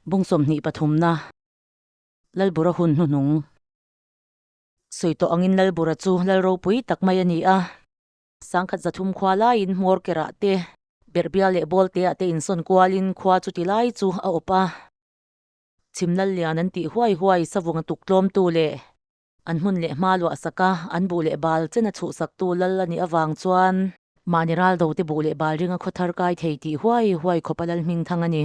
Bung 23na Lalbura hun hnuhnung. Sawi tawh angin Lalbura chu lal ropui tak mai a ni a. Sangkhat zathum khua laiin hmawr kerah te, berhbial leh bawlteah te insawn kualin khua chu ti lai chu a awp a. Chhim lal lian an tih huai huai savunga tuk tlawmtu leh an hmun leh hma luah sak a, an buh leh bal chen a chhuhsaktu lal a nih avang chuan mahni raldo te buh leh bal ringa khaw thar kai thei tih huai huai khawp a lal hming thang a ni.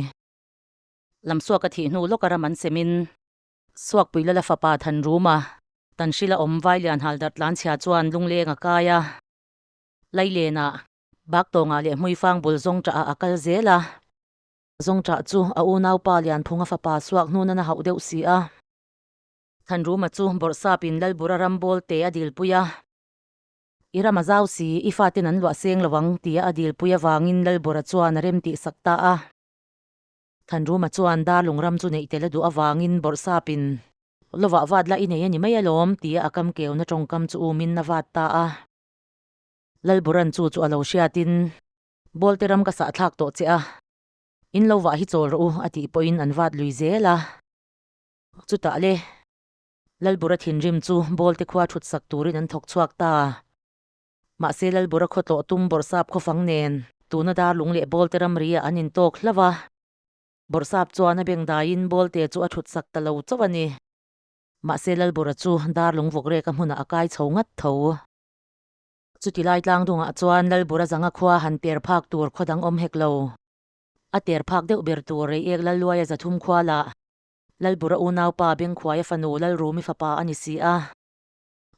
Lamsuak a thih hnu lawka ram an semin Suakpui lala fapa Thanruma, Tanhrila awm Vailian hal darh tlanchhia chuan lungleng a kai a, Lailenah, Baktawngah leh Hmuifang bul zawngṭah ah a kal zel a. Zawngṭah chu a unaupa Lianphunga fapa suak hnunan a hauh deuh si a. Thanruma chu Bawrhsapin Lalbura ram bawlte a dilpui a. I ram a zau si, i faten an luah seng lo ang, tia a dilpui avangin Lalbura chuan a rem tihsak ta a. Thanruma chuan Darlung ram chu neih tel a duh avangin Bawrhsapin, Lovah vat la i nei a ni mai alawm, tia a kam keuna tawngkam chu umin a vat ta a. Lalburan chu chu a lo hriatin, Bawlte ram ka sahthlak tawh che a, in lo vah hi chawl rawh u, a tih pawhin an vat lui zel a. Chutah le, Lalbura thinrim chu Bawlte khua thut sak turin an thawk chhuak ta. Mahse Lalbura khaw tlawh tum Bawrhsap khawfang nen tuna Darlung leh Bawlte ramri ah an intawk hlauh a. Bawrhsap chuan a beng daiin Bawlte chu a thut sak ta lo chauh a ni. Mahse Lalbura chu Darlung vawkreka hmunah a kai chho ngat tho. Chuti lai tlang dungah chuan Lalbura zanga khua han ter phak tur khaw dang awm hek lo. A ter phak deuh ber tur Reiek Lalluaia zathum khua lah Lalbura unaupa Bengkhuaia fanu Lalrumi fapa a ni si a.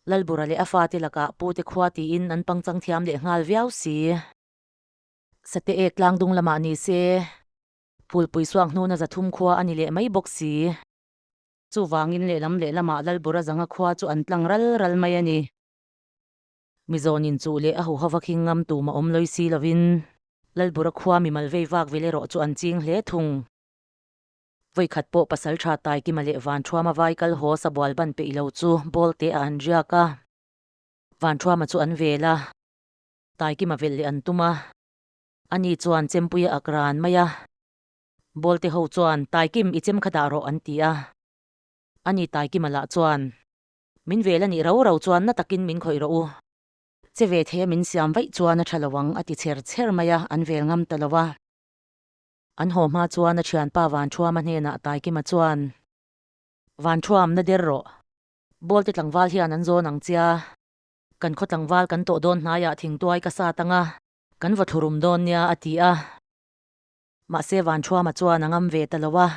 Lalbura leh a fate lakah pute khua tiin an pangchang thiam leh nghal viau si. Sate ek tlang dung lamah ni se, Phulpui suak hnuna zathum khua a ni leh mai bawk si. Chuvangin lehlam lehlamah Lalbura zanga khua chu an tlang ral ral mai a ni. Mizawnin chuh leh a huhova khing ngam tum a awm lawi si lovin Lalbura khua mimal vei vak vel erawh chu an ching hle thung. Vawikhat pawh pasal tha Taikima leh Vanthuama vai kal haw sabual ban peih lo chu ball te ah an riak a, Vanthuama chu an vel a, Taikima velh leh an tum a, ani chuan chempui a ak ran mai a, ball te ho chuan Taikim i chem kha dah rawh an ti a, ani Taikima lah chuan min vel a nih rau rau chuan na takin min khawih rawh u, che ve thei a min siam vaih chuan a tha lo ang a ti chher chher mai a, an vel ngam ta lo a. An haw hma chuan a thianpa Vanthuama hnenah Taikima chuan, Vanthuam, na der rawh. Bawlte tlangval hian an zawn ang chia. Kan khaw tlangval kan tawh dawn hnaiah thingtuai ka sat ang a, kan va thlurum dawn nia, a ti a. Mahse Vanthuama chuan a ngam ve ta lo a.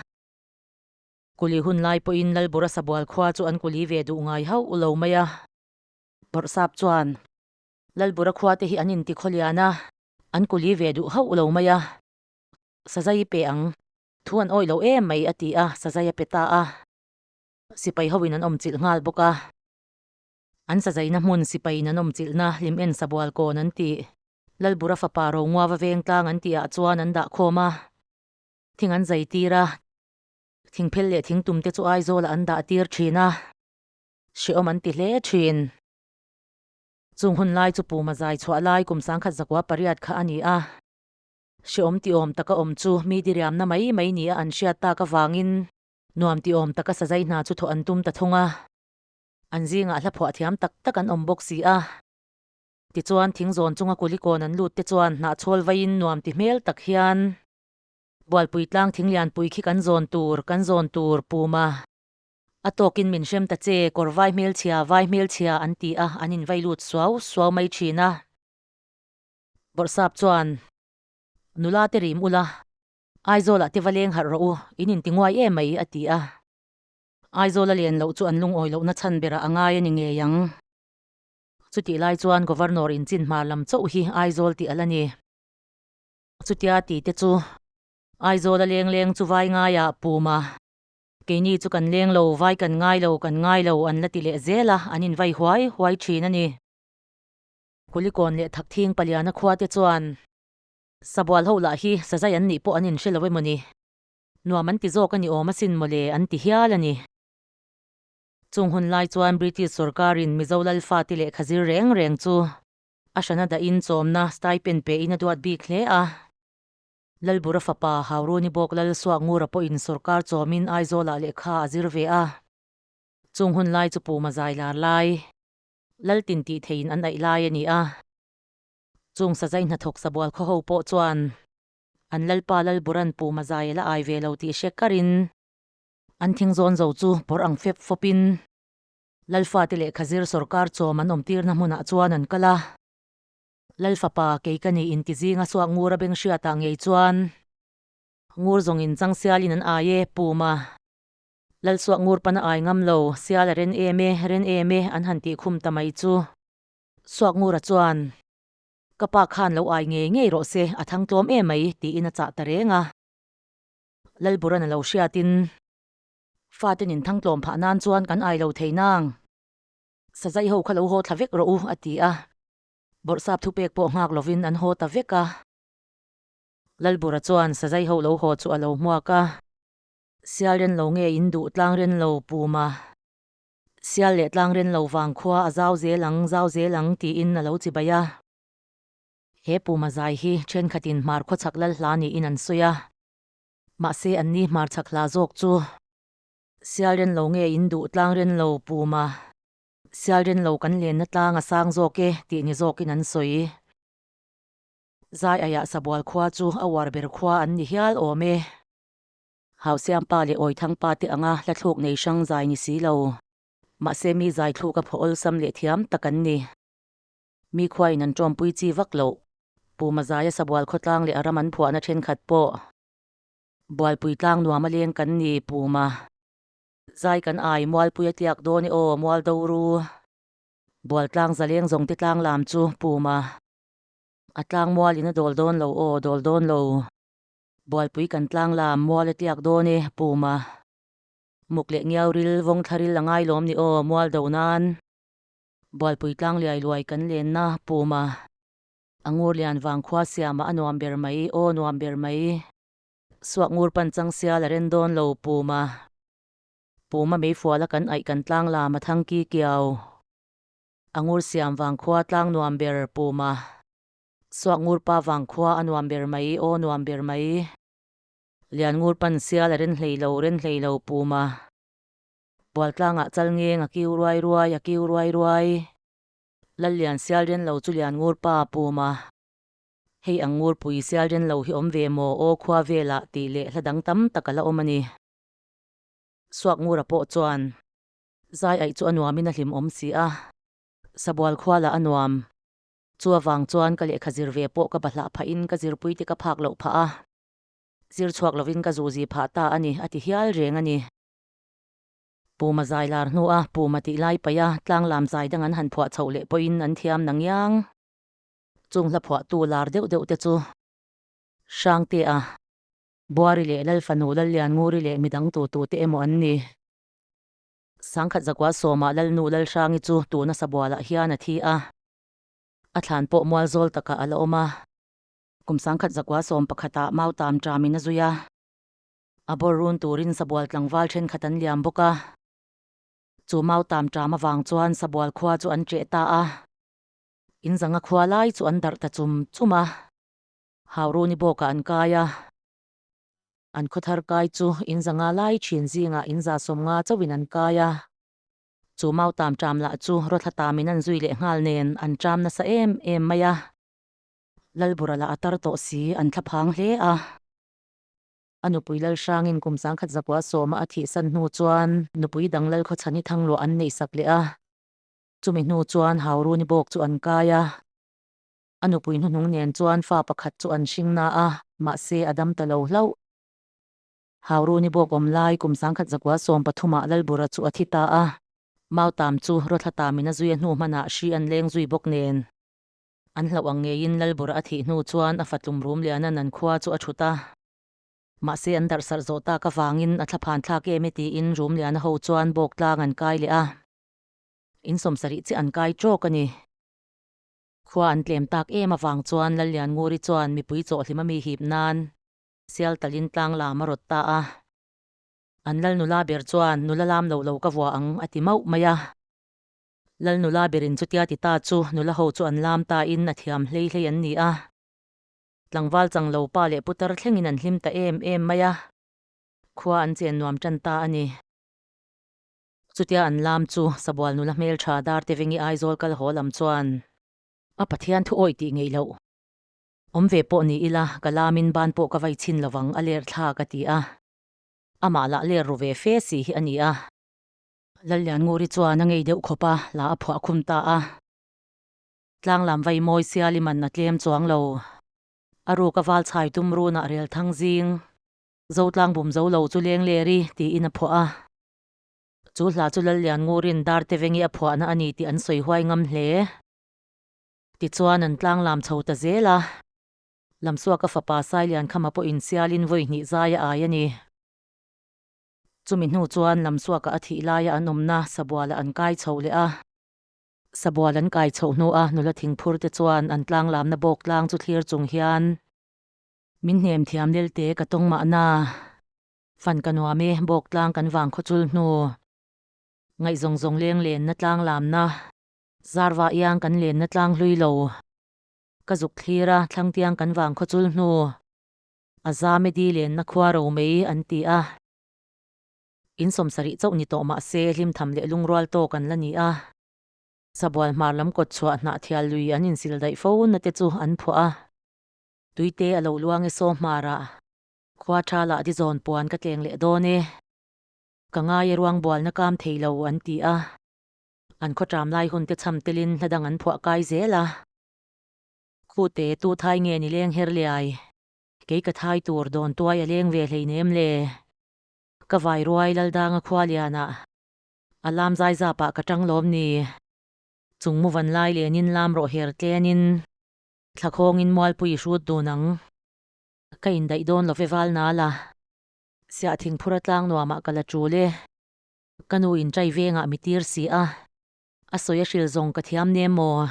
Kuli hun lai pawhin Lalbura Sabual khua chu an kuli ve duh ngai hauh lo mai a. Bawrhsap chuan, Lalbura khua te hi an inti khawlian a, An kuli ve duh hauh lo mai a, Sazai i pe ang, thu an awih lo em mai a ti a, Sazai a pe ta a. Sipai hoin an awm chilh nghal bawk a. An sazaina hmun sipaiin an awm chilhna hlim en sabual kawn an tih, Lalbura fapa Ronguava vengtlang an tihah chuan an dah khawm a. Thing an zai tir a, thingphel leh thingtum te chu Aizawlah an dah tir thin a, hrehawm an ti hle thin. Chung hun lai chu Puma zai chhuah lai kum 1908 kha a ni a. Hreawm tiawm taka awm chu mi diriamna mai mai nia an hriat tak avangin nuam tiawm taka sazai hna chu thawh an tum ta thung a. An zingah hla phuah thiam tak tak an awm bawk si a. Tichuan thingzawn chunga kulikawn an lut te chuan hnahchhawl vaiin nuam ti hmel tak hian Bualpui tlang thinglianpui khi kan zawn tur, kan zawn tur, Puma. A tawkin min hrem ta che, kawr vai hmelchhia, vai hmelchhia an ti a, an invai lut suau suau mai thin a. Bawrhsap chuan, Nula te rim ula, Aizawlah te va leng harh rawh u, in inti nguai em mai, a ti a. Aizawl a len loh chu an lungawi lohna chhan berah a ngai a ni ngei ang. Chutih lai chuan Governor in chin hmar lam chauh hi Aizawl tih a la ni. Chutia ti te chu Aizawl a leng leng chu vai ngaiah Puma Keini chu kan leng lo, vai kan ngai lo, kan ngai lo an la ti leh zel a, an invai huai huai thin a ni. Kulikawn leh Thakthing Paliana khua te chuan Sabual ho lah hi sazai an nih pawh an inhre lo emaw ni? Nuam an ti zawk a ni awm asin mawle an ti hial a ni. Chung hun lai chuan British sorkarin Mizo Lalfate lehkha zir reng reng chu a hrana dahin chawmna stipend pein a duat bik hle a. Lalbura fapa Hauruni bawk Lal Suakngura pawhin sawrkar chawmin Aizawlah lehkha a zir ve a. Chung hun lai chu Puma zai lar lai, Laltin tih theiin an aih lai a ni a. Chung sazai hnathawk sabual khaw ho pawh chuan an Lalpa Lalburan Puma zai a la ai ve lo tih hre karin an thing zawn zo chu pawr ang fep fawpin Lalfate lehkha zir sawrkar chawm an awmtirna hmunah chuan an kal a. Lalfapa, kei ka ni inti zinga suak ngur a beng hriatah ngei chuan ngur zawngin chang sialin an ai e, Puma. Lal suak ngur pana ai ngam lo, sial a ren em e, ren em e, an han tih khum ta mai chu. Suak ngura chuan, Ka pa khan lo ai ngei ngei rawh se, a thang tlawm em mai, tiin a chah ta reng a. Lalburan a lo hriatin, Faten in thang tlawm phah nan chuan kan ai lo thei nang. Sazai ho kha lo haw thla vek rawh u, a ti a. Bawrhsap thupek pawh nghak lovin an haw ta vek a. Lalbura chuan Sazai ho lo haw chu a lo hmuak a. Sial ren lo nge in duh tlang ren lo puma. Sial leh tlang ren lo vang khua a zau zel ang, zau zel ang tiin a lo chibai a. He puma zai hi thenkhatin hmar khawchhak lal hla niin an sawi a. Mahse anni hmar chhak hla zawk chu. Sial ren lo nge in duh tlang ren lo puma. Sial ren lo kan lenna tlang a sang zawk e tih ni zawkin an sawi. Zai aiah Sabual khua chu a uar ber khua an ni hial awm e. Hausiampa leh Awithangpa te anga hla thluk nei hrang zai ni si lo. Mahse mi zai thluk a phaw awlsam leh thiam tak an ni. Mi khuain an tawmpui chi vak loh. Puma zaia Sabual khawtlang leh a ram an phuahna thenkhat pawh Bualpui tlang nuam a leng kan ni Puma. Zai kan ai Mualpui a tliak dawn e aw Mual do ru. Bualtlang zaleng zawng te tlang lam chu Puma. A tlang mual in a dawl dawn lo aw dawl dawn lo. Bualpui kan tlang lam mual a tliak dawn e Puma. Muk leh ngiau ril vawng thla ril a ngai lawm ni aw Mual do nan. Bualpui tlang liai luai kan lenna Puma. A ngur lian vang khua siamah a nuam ber mai aw nuam ber mai. Suak ngur pan chang sial a ren dawn lo Puma. Puma meifuala kan aih kan tlang lam a thang ki kiau. A ngur siam vang khua tlang nuam ber Puma. Suak ngur pa vang khua a nuam ber mai aw nuam ber mai. Lian ngur pan sial a ren hlei lo ren hlei lo Puma. Bualtlangah chal ngeng a kiu ruai ruai a kiu ruai ruai. Lallian sial ren lo chu lian ngur pa Puma. Hei ang ngurpui sial ren lo hi awm ve maw aw khua velah tih leh hla dang tam tak a la awm a ni. Suak ngura pawh chuan zai aih chu a nuamin a hlim awm si a, sabual khua lah a nuam. Chu avang chuan ka lehkha zir ve pawh ka bahlah phahin ka zirpui te ka phak loh phah a, zir chhuak lovin ka zuzi phah ta a ni a ti hial reng a ni. Puma zai lar hnua Puma tih lai paih a tlanglam zai dang an han phuah chhoh leh pawhin an thiam na ngiang. Chung hla phuahtu lar deuh deuh te chu Hrangtea, Buari leh Lalfanu Lalliannguri leh midang tu tu te emaw an ni. Sangkhat zakua sawmah Lalnu Lalhrangi chu tuna sabualah hian a thi a, a thlan pawh mual zawl takah a la awm a. Kum sangkhat zakua sawm pakhatah Mautam ṭamin a zui a, a bawr run turin sabual tlangval ṭhenkhat an liam bawk a. Chu Mautam ṭam avang chuan sabual khua chu an ṭeh ta a. In zanga khua lai chu an darh ta chum chum a, Hauruni bawkah an kai a. An khawthar kai chu in zanga lai thin zingah in za sawmnga chauhin an kai a. Chu mautam ṭam lah chu rawthla tamin an zui leh nghal nen an ṭam nasa em em mai a. Lalbura lah a tar tawh si an thlaphang hle a. A nupui Lalhrangin kum sangkhat zakua sawma a thihsan hnu chuan nupui dang Lalkhawchhani thangluah an neihsak leh a. Chumi hnu chuan Hauruni bawk chu an kai a, a nupui hnuhnung nen chuan fa pakhat chu an hring na a, mahse a dam ta lo hlauh. Hauruni bawk awm lai kum sangkhat zakua 13ah Lalbura chu a thi ta a, Mautam chu rawthla tamin a zui a hnu hmanah hri an leng zui bawk nen. An hlauh ang ngeiin Lalbura a thih hnu chuan a fatlum rum lianan an khua chu a thut a. Mahse an darhsarh zawh tak avangin a thlaphan thlak em e tiin Rumliana ho chuan bawk tlang an kai leh a. In sawmsarih chiah an kai tawk a ni. Khua an tlem tak em avang chuan Lalliannguri chuan mipui chawhhlim a mi hip nan sial talin tlang lam a rawt ta a. An lal nula ber chuan nula lam lo lo ka vua ang a ti mauh mai a. Lal nula berin chutia ti ta chu nula ho chu an lam ta in a thiam hlei hlei an ni a. Tlangval chang lo pa leh putar thlengin an hlim ta em em mai a, khua an chen nuam tan ta a ni. Chutia an lam chu Sabual nula hmeltha Dartevengi Aizawl kal haw lam chuan a Pathian thu awih tih ngeih loh. Awm ve pawh ni ila ka lamin ban pawh ka vai chhin lovang a ler thla ka ti a. Amah lah ler ru ve fe si hi a ni a. Lalliannguri chuan a ngei deuh khawp a, la a phuah khum ta a. Tlanglam vai mawi siali man a tlem chuang lo. A ruk a val chhai tum runah rel thang zing. Zotlang bum zo lo chu leng leri tiin a phuah a. Chu hla chu Lalliannguri'n Dartevengi a phuahna a ni tih an sawi huai ngam hle. Tichuan an tlanglam chho ta zel a. Lamsuaka fapa Sailiankhama pawhin sialin vawi hnih zai a ai a ni. Chumi hnu chuan Lamsuaka a thih laia an awmna Sabualah an kai chho leh a. Sabual an kai chhoh hnua nula thingphur te chuan an tlanglamna bawk tlang chu thlir chung hian min hnem thiam lelte ka tawng mahna fan ka nuam e bawk tlang kan vang khaw chul hnu ngaih zawng zawng leng lenna tlanglamna zarva iang kan lenna tlang hlui lo ka zuk thlir a thlangtiang kan vang khaw chul hnu a zam e di lenna khua ro mai an ti a. In sawmsarih chauh ni tawh mah se hlimtham leh lungrual tawk an la ni a. Sabual hmar lam kawt chhuah hnah thial lui an insil daih fo na te chu an phuah a. Tuite a lo luang e saw hmarah. Khua tha lah di zawn puan ka tleng leh dawn e. Ka ngai e ruang bualna kam thei lo an ti a. An khaw ṭam lai hun te cham telin hla dang an phuah kai zel a. Khute tu thai nge ni leng her liai. Kei ka thai tur dawn tuai a leng ve hleinem le. Ka vai ruai Laldanga khua lianah a lam zai zapah ka tang lawm ni. Chung mu van lai lenin lam rawh her tlenin thla khawngin mualpui i hrut dun ang. Ka indaih dawn lo ve val nal a. Siah thingphura tlang nuamah ka la tul e. Ka nu in trai vengah mi tir si a. A sawi a hril zawng ka thiam nem maw.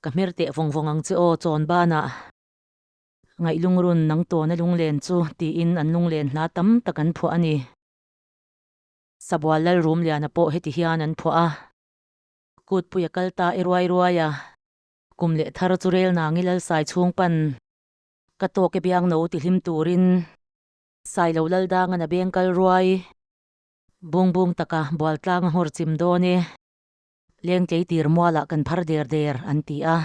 Ka hmer teh vawng vawng ang che aw chawn banah. Ngaih lungrun nang tawna lunglen chu tiin an lunglen hla tam tak an phuah a ni. Sabual Lal Rumliana pawh heti hian an phuah a. Kutpuia kal ta i ruai ruai a, kum leh thar chu rel nangi Lal Sai chhung pan ka tawk e biang no ti hlim turin Sailo Lal dangan a beng kal ruai bung bung taka bualtlang a nghawr chim dawn e lengtlei tir mualah kan phar der der an ti a.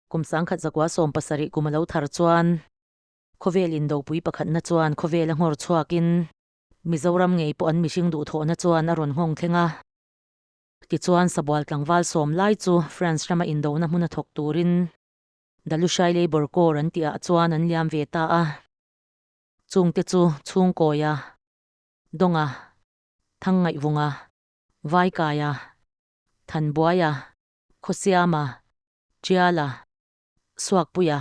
Kum 1917 kum a lo thar chuan khawvel indopui pakhatna chuan khawvel a nghawr chhuakin Mizoram ngei pawh an mihring duhthawhna chuan a rawn nghawng thleng a. Tichuan Sabual tlangval sawm lai chu France rama indona hmun a thawk turin Dalushai Labour Corps an tihah chuan an liam ve ta a. Chungte chu Chhungkawia, Dawnga, Thangngaihvunga, Vaikaia, Thanbuaia, Khawsiama, Ṭiala, Suakpuia,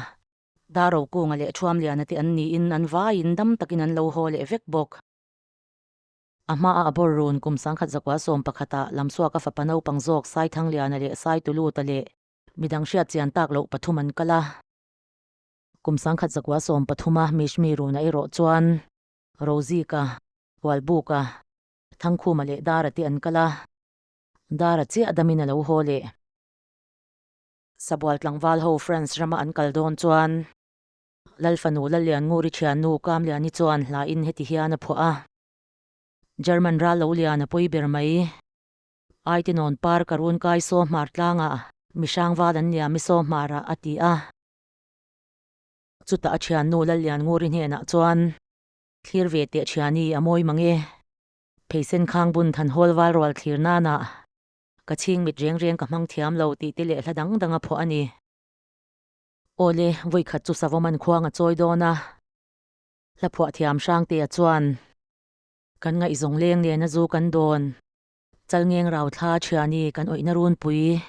Darokunga leh Ṭhuamliana te an niin an vaiin dam takin an lo haw leh vek bawk. A hmaah a bawr run kum 1911 ah Lamsuaka fapa naupang zawk Saithangliana leh Saituluta leh midang hriat chian tak loh pathum an kal a. Kum 1913 a Mishmi runa erawh chuan Rozika, Hualbuka, Thangkhuma leh Dara te an kal a. Dara chiah damin a lo haw leh. Sabual tlangval ho France rama an kal dawn chuan Lalfanu Lalliannguri thiannu Kamliani chuan hlain heti hian a phuah a, German ral lo lian a pawi ber mai. Aitinawn par ka run kai saw hmar tlangah mihrangval an liam i saw hmarah a ti a. Chutah a thiannu Lalliannguri hnenah chuan thlir ve teh thiani a mawi mang e. Pheisen khang bun than hawl val rual thlir nanah Ka chhing mit reng reng ka hmang thiam lo tih te leh hla dang dang a phuah a ni. Awle, vawikhat chu Savawman khuang a chawi dawn a. Hla phuah thiam Hrangtea chuan, Kan ngaihzawng leng nen a zu kan dawn. Chalngeng rau thla thiani kan awihna runpui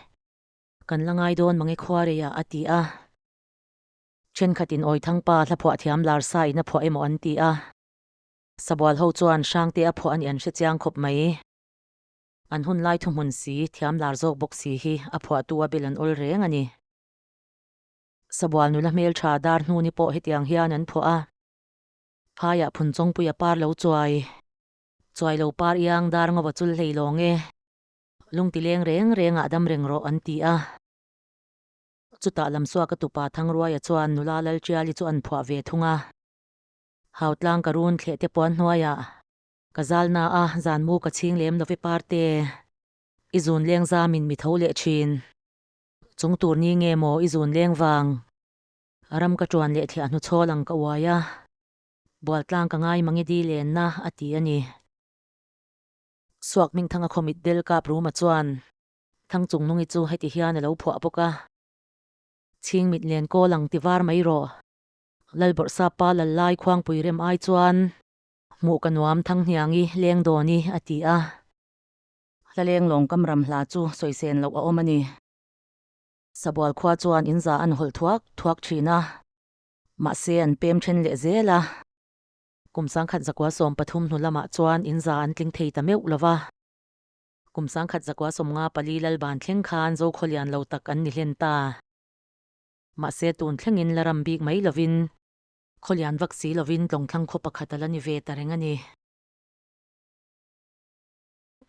kan la ngai dawn mange khuareiah a ti a. Thenkhatin Awithangpa hla phuah thiam Larsa in a phuah emaw an ti a. Sabual ho chuan Hrangtea phuah a nih an hre chiang khawp mai. An hun lai thuhmun si, thiam lar zawk bawk si hi a phuahtu a bel an awl reng a ni. Sabual nula hmeltha dar hnuni pawh hetiang hian an phuah a. Phaiah phun chawngpui a par lo chuai. Chuai lo par iang dar ngawa chul hlei lawng e. Lungti leng reng rengah dam reng rawh an ti a. Chutah Lamsuaka tupa Thangruaia chuan nula Lalṭiali chu an phuah ve thung a. Hautlang ka run thleh te puan hnuaiah ka zalna a zanmu ka chhing lem love parte. I zun leng zamin mi tho leh thin. Chung tur ni nge maw i zun leng vang. Ram ka ṭuan leh thliah hnu chhawl ang ka uai a. Bualtlang ka ngai mange di lenna a ti a ni. Suak Hmingthanga khawmit Del Kap Ruma chuan Thangchung Nungi chu heti hian a lo phuah bawk a. Chhing mit len kawl ang ti var mai rawh. Lalbawrhsa pa lal lai khuangpui rem ai chuan hmuh ka nuam Thanghniangi leng dawn i a ti a. Hlaleng lawng kam ram hla chu sawisen loh a awm a ni. Sabual khua chuan in za an hawlh thuak thuak thin a, mahse an pem then leh zel a. Kum 1913 hnu lamah chuan in za an tling thei ta meuh lo va. Kum 1954 Lalban thleng khan Zokhawlian lo tak an ni hlen ta. Mahse tun thlengin la ram bik mai lovin, khawlian vak si lovin tlawngthlang khaw pakhat a la ni ve ta reng a ni.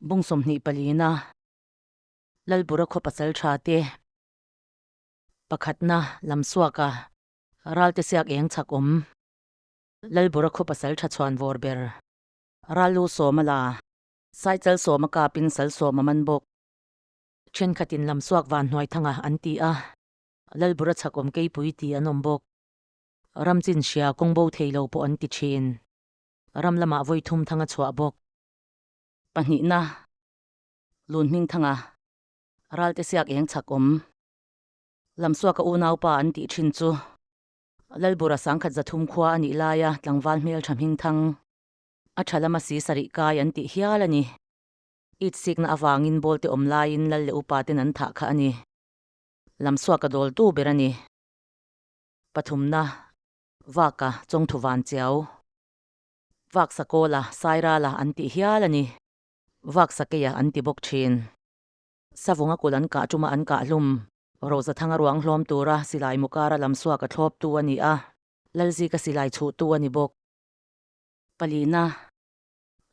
Bung 24na Lalbura khaw pasal tha te pakhatna Lamsuaka Ralte siak eng chhak awm Lalbura khaw pasal tha chhuan vawr ber Rallu sawma la Saichal sawma kapin sal sawma man bawk Thenkhatin Lamsuak van hnuai thanga an ti a, Lalbura chhak awm keipui ti an awm bawk. Ramchin hria kawng bo thei lo pawh an ti thin. Ram lamah vawi thum thanga chhuah bawk. Pahnihna, Lun hming thanga Ralte siak eng chhak awm. Lamsuaka unaupa an tih thin chu Lalbura 1300 khua a nih laia tlangval hmeltha hming thang a tha lama si sarih kai an tih hial a ni. Itsikna avangin bawlte awm laiin lal leh upa ten an thah kha a ni. Lamsuaka dawltu ber a ni. Pathumna, Vaka chawngthu van chiau. Vaksakawla, Sairala an tih hial a ni. Vaksakeia an ti bawk thin. Savunga kul an kah tuma an kah hlum. Rozathanga ruang hlawm tura silai mukara lamsuak a thlawptu a ni a, Lalzika silai chhuhtu a ni bawk. Palina,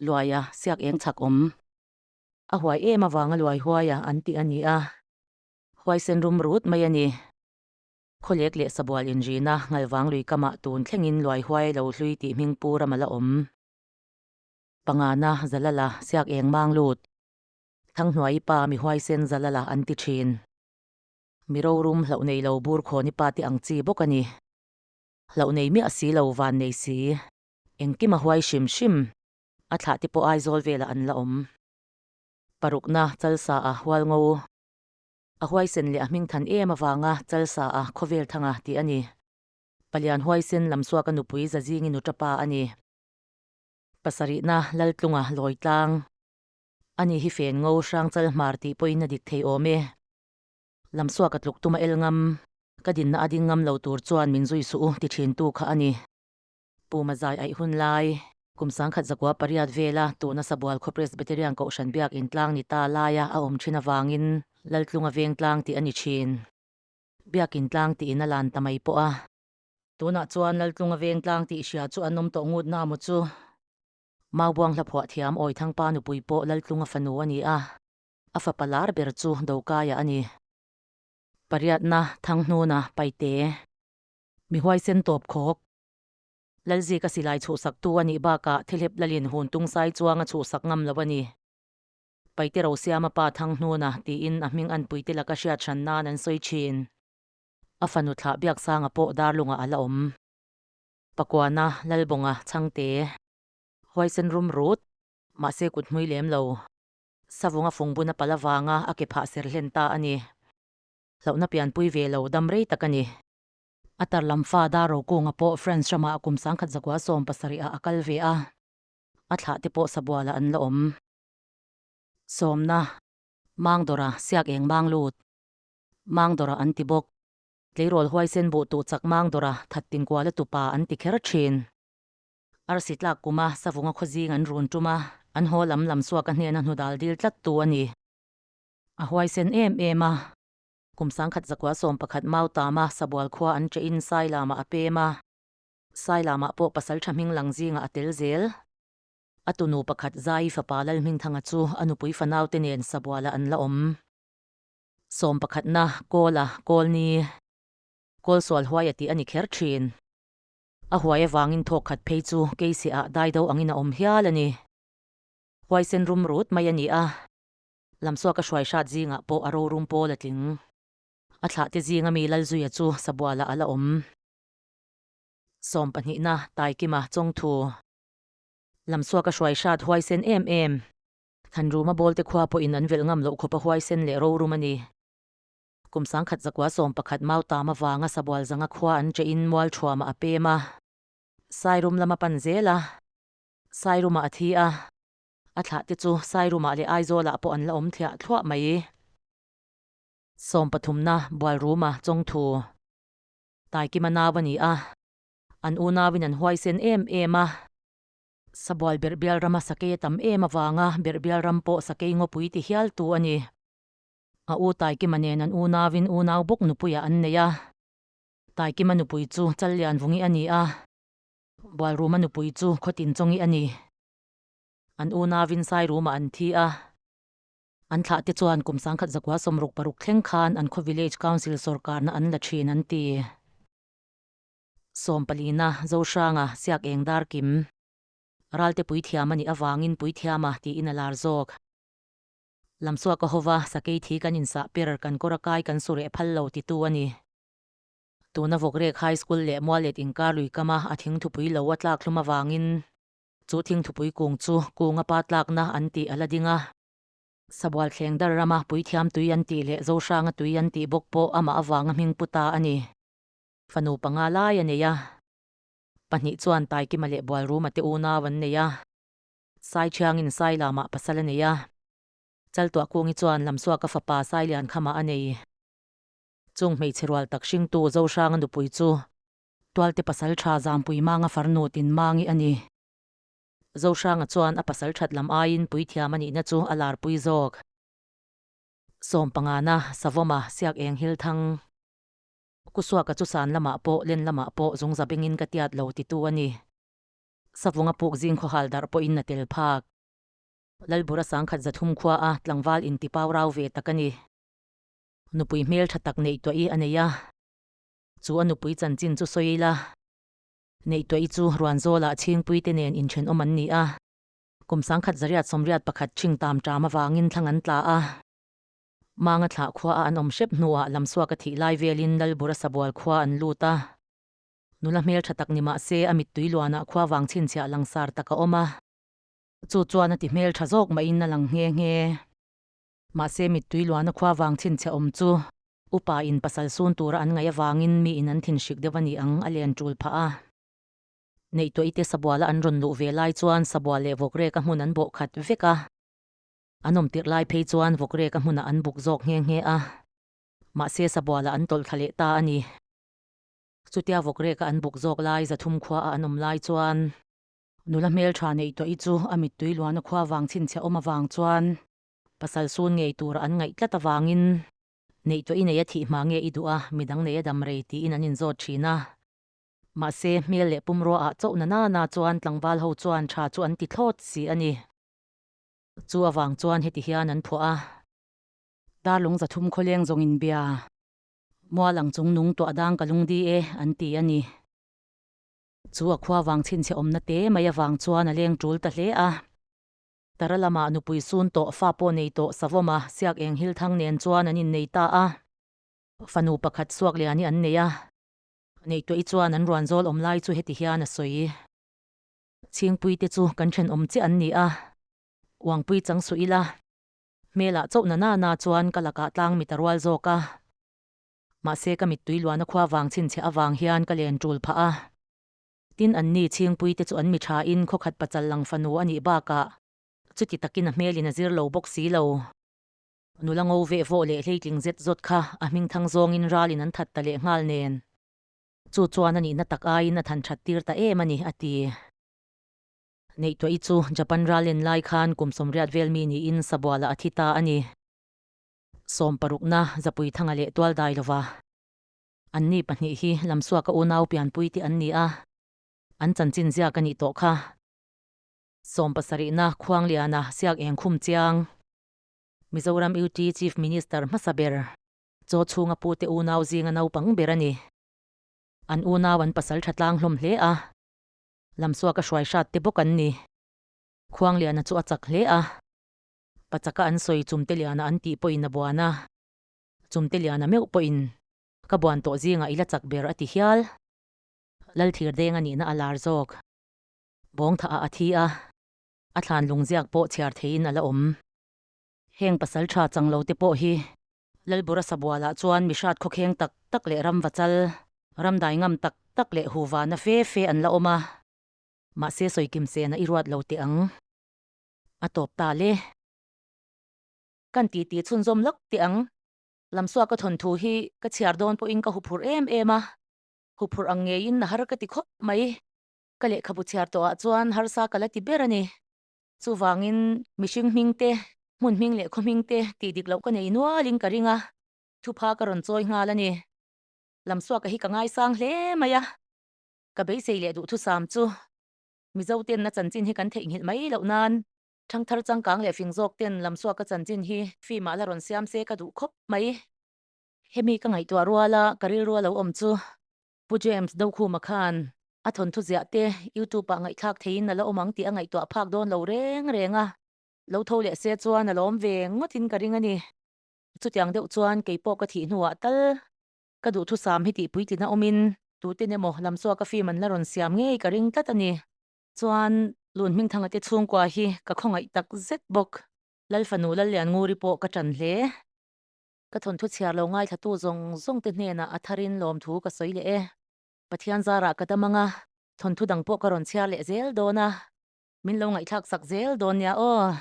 Luaia siak eng chhak awm. A huai em avanga luai huaia an tih a ni a, huaisen rum rut mai a ni. Khawlek leh sabual inrina Ngalvang lui kamah tun thlengin luai huai lo hlui tih hming pu ram a la awm. Pangana Zalala siak eng mang lut. Thanghnuai pa mi huaisen Zalala an ti thin. Mi rorum hlauh nei lo bur khawni pa te ang chi bawk a ni. Hlauh nei miah si lo van nei si. Engkim a huai hrim hrim. A thlah te pawh Aizawl velah an la awm. Parukna Chalsa a hual ngo. A huaisen leh a hming than em avanga Chalsa a khawvel thanga tih a ni. Palian huaisen Lamsuaka nupui Zazingi nuṭapa a ni. Pasarihna Laltlunga Lawitlang a ni hi fen ngo Hrangchal hmar tih pawhin a dik thei awm e. Lamsuaka tluk tuma el ngam, ka dinna a ding ngam lo tur chuan min zui suh u ti thintu kha a ni. Puma zai aih hun lai, kum 1908 vela tuna Sabual khaw Presbyterian Kohhran biak intlang ni ta laia a awm thin avangin Laltlunga Vengtlang tih a ni thin. Biak intlang tiin a lan ta mai pawh a. Tunah chuan Laltlunga Vengtlang tih hria chu an awm tawh ngut na maw chu? Maubuang hlaphuah thiam Awithangpa nupui pawh Laltlunga fanu a ni a, a fapa lar ber chu Dokaia a ni. Pariatna Thanghnuna Paite. Mi huaisen tawp khawk. Lalzika silai chhuhsaktu a nih bakah Thihlep lalin hun tungsai chuang a chhuhsak ngam lo a ni. Paite Rosiama pa Thanghnuna tiin a hming anpui te laka hriat hran nan an sawi thin. A fanu thlah Biaksanga pawh Darlungah a la awm. Pakuana, Lalbawnga, Chhangte, Huaisen rum rut, mahse kut hmui lem lo. Savunga fungbun a pal avanga a ke phah ser hlen ta a ni. Hlauhna pianpui ve lo dam rei tak a ni. A tar lam fa Dar Rokunga pawh France ramah kum 1917 ah a kal ve a, a thlah te pawh Sabualah an la awm. Sawmna, Mangdawra, siak eng mang lut. Mangdawra an ti bawk. Tleirawl huaisen buh tuh chak Mangdawra that tinkuala tupa an ti kher thin. Arsi tlak kuma Savunga khawzing an run tum a, an haw lam lam suaka hnena hnudal dil tlat tu a ni. A huaisen em em a. Kum 1911 Mautama Sabual khua an chein Sailamah a pem a, Sailamah pawh pasal tha hming lang zingah a tel zel. A tunu pakhat Zai fapa Lalhmingthanga chu a nupui fanaute nen Sabualah an la awm. Sawm pakhatna, Kawla, Kawlni. Kawlsual huai a tih a ni kher thin. A huai avangin thawk khat phei chu Keisiah dai do angin a awm hial a ni. Huaisen rum rut mai a ni a, Lamsuaka hruai hrat zingah pawh a rorum pawl a tling. A thlahte zinga mi Lalzuia chu Sabualah a la awm. Sawmpahnihna Taikima Chawngthu Lamsuaka hruai hrat huaisen em em. Thanruma bawlte khua pawhin an velh ngam loh khawpa huaisen leh rorum a ni. Kum 1111 Mautam avanga Sabual zanga khua an chein Mualthuamah a pem a, Sairum lam a pan zel a, Sairumah a thi a, a thlah te chu Sairumah leh Aizawlah pawh an la awm thliah thluah mai. Sawmpathumna Bualruma Chawngthu Taikima nau a ni a, an unauin an huaisen em em a. Sabual Berhbial rama sakei a tam em avanga Berhbial ram pawh sakei ngawpui ti hialtu a ni. A u Taikima nen an unauin unau bawk nupuiah an nei a. Taikima nupui chu Challianvungi a ni a, Bualruma nupui chu Khawtinchawngi a ni. An unauin Sairumah an thi a. An thlahte chuan kum 1166 thleng khan an khaw Village Council sawrkarna an la thin an ti. Sawmpalina, Zohranga, Siak eng dar kim. Ralte puithiam a nih avangin puithiama tiin a lar zawk. Lamsuaka hova sakei thi kan insah per kan kawr a kai kan su reh phal lo titu a ni. Tuna Vawkrek High School leh Mualet inkar lui kama a thingthupui lo a tlak hlum avangin chu thingthupui kung chu kunga pa tlakna an tih a la ding a. Sabual thleng dar rama puithiam tui an tih leh Zohranga tui an tih bawk pawh amah avanga hming pu ta a ni. Fanu panga lai a nei a. Pahnih chuan Taikima leh Bualruma te unau an nei a. Saithiangin Sailamah pasal a nei a. Chaltuah Kungi chuan Lamsuaka fapa Sailiankhama a nei. Chung hmeichhe rual tak hringtu Zohranga nupui chu Tualte pasal tha Zampui Manga farnu Tinmangi a ni. Zohranga chuan a pasal that lam aiin puithiam a nihna chu a larpui zawk. Sawmpangana, Savawma, Siak Eng Hilthang. Kusuaka chu san lamah pawh len lamah pawh zungza bengin ka tiat lo titu a ni. Savunga puk zing khawhal darh pawhin a tel phak. Lalbura 1300 khua a tlangval intipau rau ve tak a ni. Nupui hmel tha tak neihtuah-i a nei a. Chu a nupui chanchin chu sawi ila. Neihtuah-i chu Ruanzawlah chhingpuite nen inthenawm an ni a. Kum 1981 chhing tam ṭam avangin thlang an tla a. Manga thlah khua a an awm hrep hnuah Lamsuak a thih lai velin Lalbura Sabual khua an lut a. Nula hmel tha tak ni mah se a mittui luanah khua vang chhinchhiah langsar tak a awm a. Chu chuan a ti hmel tha zawk mahin a lang nghe nghe. Mahse mittui luana khua vang chhinchhiah awm chu upa in pasal sun tura an ngaih avangin mi in an thinhrik deuh a ni ang a len tul phah a. Neihtuah ite Sabuala an rawn luh ve lai chuan Sabual leh Vawkreka hmun an bawh khat vek a. An awm tirh lai phei chuan Vawkreka hmunah an buk zawk nghe nghe a. Mahse Sabualah an tawlh thla leh ta a ni. Chutia Vawkreka an buk zawk lai 300 khua a an awm lai chuan nula hmeltha neih tuah i chu a mittui luana khua vang chhinchhiah awm avang chuan pasal sun ngei tura an ngaih tlat avangin neih tuah i nei a thih hma nge i duh a, midang nei a dam rei tiin an inzawt thin a. Mahse hmel leh pumrua ah chauh na nana chuan tlangval ho chuan tha chu an ti thlawt si a ni. Chu avang chuan heti hian an phuah a. Darlung 300 khawleng zawng inbia. Mual ang chung nung tuah dang ka lung di e, an ti a ni. Chu a khua vang chhinchhe awmna te mai avang chuan a leng tul ta hle a. Tara lamah nupui sun tawh fa pawh nei tawh Savawma Siak eng Hilthang nen chuan an innei ta a. Fanu pakhat Suakliani an nei a. Neihtuah-i chuan an ruan zawl awm lai chu heti hian a sawi. Chhingpui te chu kan thenawm chiah an ni a, Uangpui chang suh ila, hmelah chauh na na na chuan ka lakah tlang mit a rual zawk a. Mahse ka mittui luana khua vang chhinchhiah avang hian ka len tul phah a. Tin anni Chhingpui te chu an mi thain khawkhat pachal lang fanu a nih bakah chuti takin a hmelin a zir lo bawk si lo. Nula ngo veh vawh leh hleitling zet zawt kha a hmingthang zawngin ralin an that ta leh nghal nen. Chu chuan a nihna tak aiin a than that tir ta em a ni, a ti. Neihtuah-i chu Japan ral en lai khan kum 80 vel mi niin Sabualah a thi ta a ni. Sawmparukna Zapuithanga leh Tualdai lova anni pahnih hi Lamsuaka unau pianpui te an ni a, an chanchin ziak a nih tawh kha. Sawmpasarihna Khuangliana Siak Engkhum Chiang, Mizoram UT Chief Minister hmasa ber, chaw chhunga pute unau zinga naupang ber a ni. An unau an pasal tha tlang hlawm hle a, Lamsuaka hruai hrat te bawk an ni. Khuangliana chu a chak hle a, Pachaka an sawi Chumteliana an tih pawhin a buan a, Chumteliana meuh pawhin ka buan tawh zingah i la chak ber a ti hial. Lalthirdeng a nihna a lar zawk. Bawngthaah a thi a, a thlan lungziak pawh chhiar theihin a la awm. Heng pasal tha chang lo te pawh hi Lalbura Sabualah chuan mi hrat khawkheng tak tak leh ram vachal, ram dai ngam tak tak leh huvana fe fe an la awm a. Mahse sawikim sena i ruat lo teh ang. A tawp ta le. Kan titi chhunzawm lawk teh ang. Lamsuak ka thawnthu hi ka chhiar dawn pawhin ka huphurh em em a. Huphurh ang ngeiin a har ka ti khawp mai. Ka lehkhabu chhiar tawhah chuan harsa ka la ti ber a ni. Chuvangin mihring hming te, hmun hming leh khaw hming te tih dik loh ka nei nualin ka ring a, thupha ka rawn chawi nghal a ni. Lamsuaka hi ka ngaisang hle mai a, ka beisei leh duhthusam chu Mizo ten a chanchin hi kan theihnghilh mai loh nan thangthar changkang leh fing zawk ten Lamsuaka chanchin hi film ah la rawn siam se ka duh khawp mai. Hemi ka ngaihtuah ruala ka rilru a lo awm chu Pu James Dokhuma khan a thawnthu ziah te YouTube ah ngaihthlak theiin a la awm ang tih a ngaihtuah phak dawn lo reng reng a, lo tho leh se chuan a lawm ve ngawtin ka ring a ni. Chutiang deuh chuan kei pawh ka thih hnuah tal ka duhthusam hi tih puitlina awmin tuten emaw lamsuaka film an la rawn siam ngei ka ring tlat a ni. Chuan Lun Hmingthanga te chhungkua hi ka khawngaih tak zet bawk. Lalfanu Lalliannguri pawh ka ṭan hle. Ka thawnthu chhiar lo ngaithlatu zawng zawng te hnenah a tharin lawmthu ka sawi leh e. Pathian zarah ka dam anga, thawnthu dang pawh ka rawn chhiar leh zel dawn a, min lo ngaihthlak sak zel dawn nia aw.